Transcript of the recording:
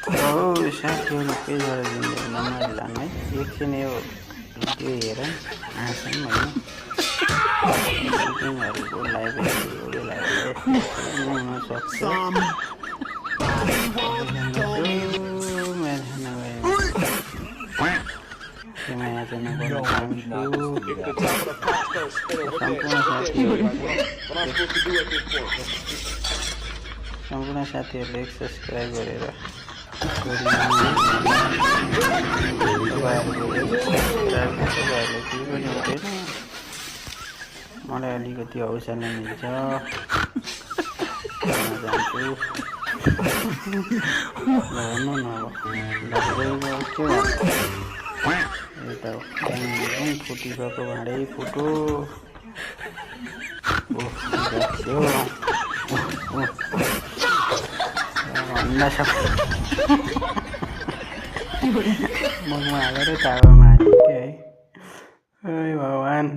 साथीहरू के गरेर दिँदैन मैले झन् है एकछिन यो भिडियो हेर हाँसौँ होइन सिकिङहरूको लाइब्रेरीहरू हुनसक्छ माया चाहिँ नगर्न चाहन्छु सम्पूर्ण साथीहरूले एक सब्सक्राइब गरेर तपाईँहरूले केही पनि हुँदैन मलाई अलिकति हौसला मिल्छ जान्छु भन्नु न अब के एकदम फुटिरहेको भाँडै फुटो भन्दा सबै मगमा हालेर तावामा हाल्यो क्या है भगवान्।